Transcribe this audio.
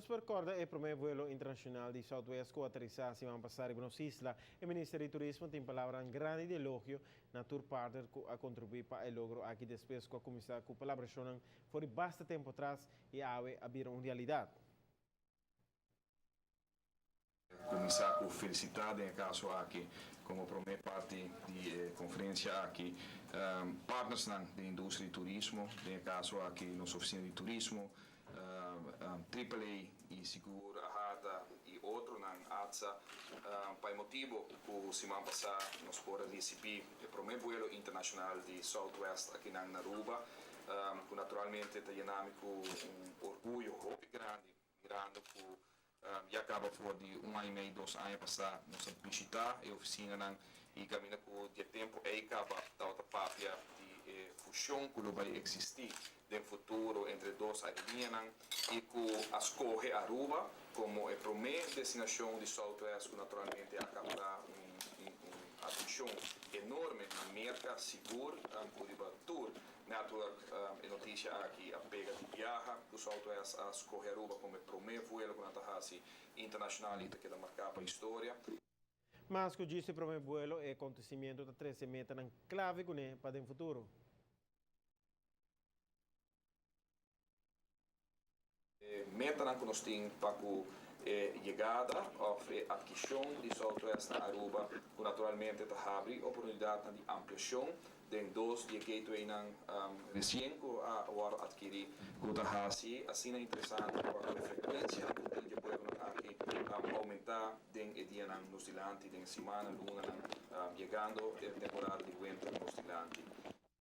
Nos por corda e prome vuelo internacional di Southwest cu aterisa siman pasa riba nos isla. E Minister di Turismo tin palabranan grandi di elogio na tur partner cu a contribui pa e logro aki despues cu a cuminsa cu palabracionnan for di basta tempo atras y awe a bira un realidad. Kuminsá ku felisitá den e kaso aki komo promé parti di e konferensia aki partnersnan den industria di turismo, den e kaso aki nos ofisina di turismo, Triple A i sigur AHATA i otronan, ATSA, pa e motibu ku siman pasá nos por a risibí e promé buelo internashonal di Southwest akinan na Aruba, ku naturalmente ta yena mi ku un orguyo hopi grandi mirando ku Ya kaba for di un aña i mei, dos aña pasá nos a bishitá e ofisinanan i kaminda ku di e tempu ei kaba tabata papia di e fushon ku lo bai eksistí den futuro entre e dos aerolíneanan i ku a skohe Aruba komo e promé destinashon di Southwest ku naturalmente a kapará un atenshon enorme na Merka sigur ku riba tur Network E noticia aki a pega di biaha cu Southwest a scoge Aruba como e prome vuelo cu nan ta haci internacional y ta keda marca pa historia. Mas cu djis e prome vuelo, e acontecimiento ta trece metanan clave cune pa den futuro. E metanan ku nos tin pa ku e yegada òf e atkishon di Southwest na Aruba ku naturalmente ta habri oportunidatnan di ampliashon den dos di e gatewaynan resien ku a wòrdu atkirí ku ta hasi asina interesante pa ku e frekuensianan ku tin dje pueblonan aki oumentá den e dianan nos dilanti, den e simannan, lunanan yegando e temporada di winter nos dilanti.